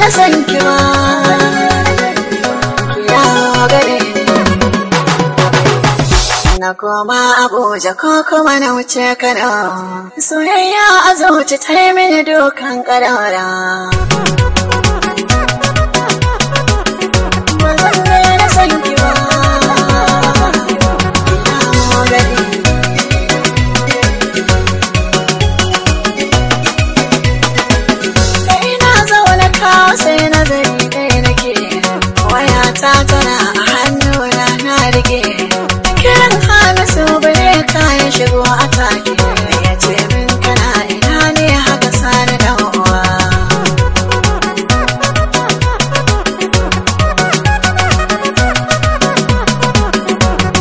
daina son ki ba. Dawo gare ni. Na koma Abuja ko kuma na wuce Kano. Soyayya a zuci ta yi mini dukan ƙarara. Ba zan daina son ki ba. Dawo gare ni. Da ina zaune kawo sai nazari ɗaya nake. Wayata tana a hannuna na rike. Kiran Hamisu bare kayan shigo a take. Ya ce min kana ina ne haka sani dan uwa.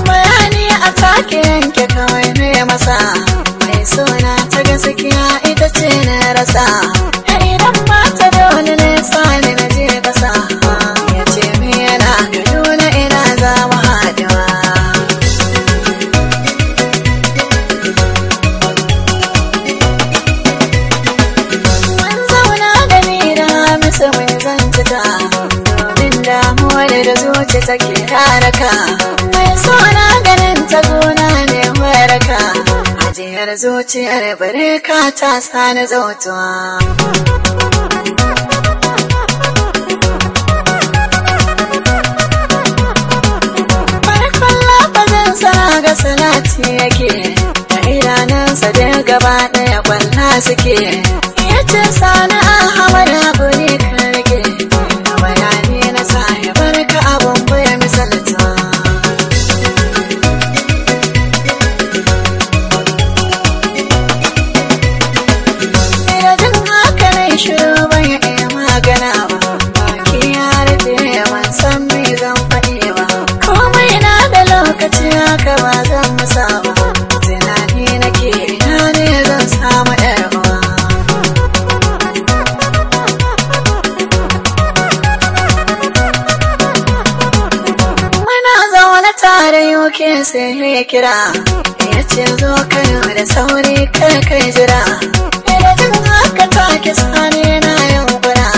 Bayani a take yanke kawai ne masa. Mai suna ta gaskiya ita ce na rasa. Idan ba ta dole ne sani na je kasa. Ya ce min yana Kaduna ina za mu haɗuwa. Mun zauna da ni da Hamisu mun zantuka domin damuwar da zuci take raraka. Mai suna ganin ta gona ne waraka. Ajiyar zuciyar bareka ta sani zautuwa. Farkon lafazin sa ga salati yake, da idanunsa da gaba ɗaya kwalla suke. Ya ce sani Ahmad abu ne kan rike, bayani na sa ya barka abun bai misaltuwa. Da jin haka na shiru ban iya magana ba, baki ya rufe ban san me zan faɗi ba. Komai na da lokaci haka ba zan musa ba, tunani nake ina ne zan samu ƴar uwa. Muna zaune tare UK sai ya kira, ya ce zo Kano da sauri kar kai jira. Da jin haka take sani na yunkura,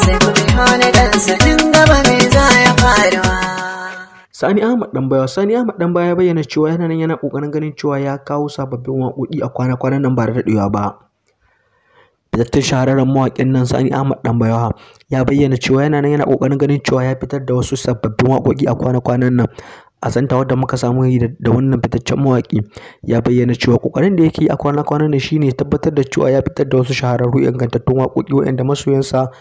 sai ku biyo ni dan sanin gaba me za ya faruwa. Sani Ahmad Ɗanbaiwa. Sani Ahmad Ɗanbaiwa ya bayyana cewa yana nan yana ƙoƙarin ganin cewa ya kawo sababbin waƙoƙi a kwana-kwanan nan ba da daɗewa ba. Fitattun shahararren mawaƙin nan Sani Ahmad Ɗanbaiwa ya bayyana cewa yana nan yana ƙoƙarin ganin cewa ya fitar da wasu sababbin waƙoƙi a kwana-kwanan nan. A zantawar da muka samu yi da wannan fitaccen mawaƙi ya bayyana cewa ƙoƙarin da yake yi a kwana-kwanan nan shine tabbatar da cewa ya fitar da wasu shahararru ingantattun waƙoƙi waɗanda masoyansa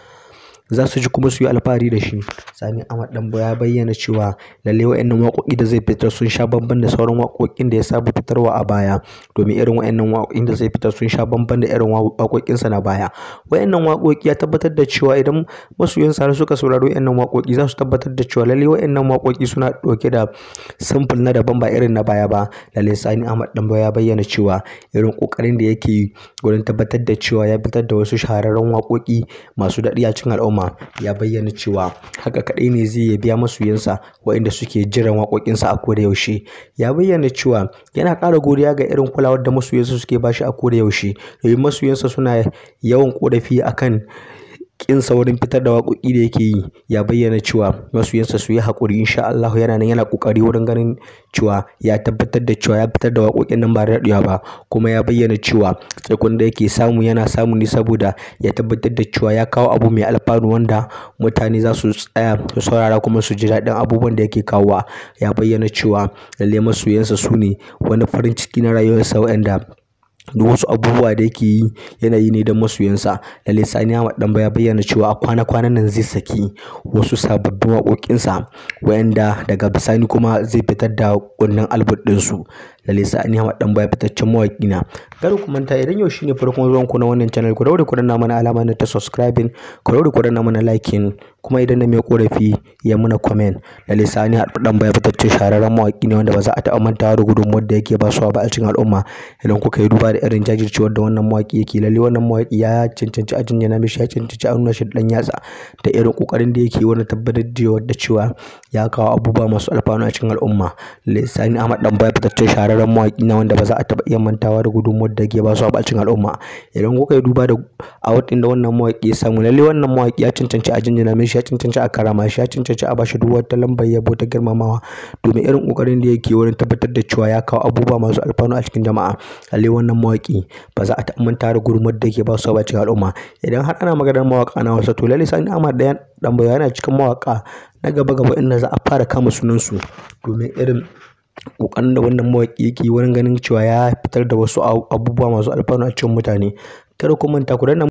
za su ji kuma su yi alfahari da shi. Sani Ahmad Ɗanbaiwa ya bayyana cewa lallai waɗannan waƙoƙi da zai fitar sun sha bamban da sauran waƙoƙin da ya saba fitarwa a baya, domin irin waɗannan waƙoƙin da zai fitar sun sha bamban da irin waƙoƙinsa na baya. Waɗannan waƙoƙi ya tabbatar da cewa idan masoyansa har suka saurari waɗannan waƙoƙi za su tabbatar da cewa lallai waɗannan waƙoƙi suna ɗauke da samfur na daban ba irin na baya ba. Lallai Sani Ahmad Ɗanbaiwa ya bayyana cewa irin ƙoƙarin da yake yi wurin tabbatar da cewa ya fitar da wasu shahararrun waƙoƙi masu daɗi a cikin al'umma. Ya bayyana cewa haka kaɗai ne zai iya biya masoyansa waɗanda suke jiran waƙoƙinsa a koda yaushe. Ya bayyana cewa yana ƙara godiya ga irin kulawar da masoyansa suke bashi a koda yaushe, domin masoyansa suna yawan ƙorafi akan ƙin saurin fitar da waƙoƙi da yake yi. Ya bayyana cewa masoyansa su yi haƙuri, insha Allahu yana nan yana ƙoƙari wurin ganin cewa ya tabbatar da cewa ya fitar da waƙoƙin nan ba da daɗewa ba. Kuma ya bayyana cewa tsaikon da yake samu yana samu ne saboda ya tabbatar da cewa ya kawo abu mai alfanu wanda mutane za su tsaya su saurara kuma su ji daɗin abubuwan da yake kawowa. Ya bayyana cewa lallai masoyansa su ne wani farin ciki na rayuwarsa waɗanda duk wasu abubuwa da yake yi yana yi ne don masoyansa. Lallai Sani Ahmad Ɗanbaiwa ya bayyana cewa a kwana-kwanan nan zai saki wasu sababbin waƙoƙinsa waɗanda daga bisani kuma zai fitar da kunnen album ɗinsu. Lallai Sani Ahmad Ɗanbaiwa fitaccen mawaƙi na. Kada ku manta idan yau shine farkon zuwan ku na wannan channel, ku daure ku danna mana alama na ta subscribing, ku daure ku danna mana liking, kuma idan na mai ƙorafi ya muna comment. Lallai Sani Ahmad Ɗanbaiwa fitaccen shahararren mawaƙi ne wanda ba za a taɓa mantawa da gudunmuwar da yake basuwa ba a cikin al'umma. Idan kuka yi duba da irin jajircewar da wannan mawaƙi yake, lallai wannan mawaƙi ya cancanci a jinjina mishi, ya cancanci a nuna shi da ɗan yatsa da irin ƙoƙarin da yake wurin tabbatar da cewa ya kawo abubuwa masu alfanu a cikin al'umma. Lallai Sani Ahmad Ɗanbaiwa fitaccen shahararren Shahararren mawaƙi na wanda ba za a taɓa iya mantawa da gudunmuwar da yake ba su a cikin al'umma. Idan kuka yi duba da award ɗin da wannan mawaƙi ya samu, lallai wannan mawaƙi ya cancanci a jinjina mishi, ya cancanci a karrama shi, ya cancanci a bashi duk wata lambar yabo ta girmamawa domin irin ƙoƙarin da yake wurin tabbatar da cewa ya kawo abubuwa masu alfanu a cikin jama'a. Lallai wannan mawaƙi ba za a taɓa mantawa da gudunmuwar da yake ba su a cikin al'umma. Idan har ana maganar mawaƙa na Hausa, to lallai Sani Ahmad Ɗanbaiwa yana cikin mawaƙa na gaba-gaba inda za a fara kama sunansu domin irin ƙoƙarin da wannan mawaƙi yake wurin ganin cewa ya fitar da wasu abubuwa masu alfanu a cikin mutane. Kada ku manta ku danna.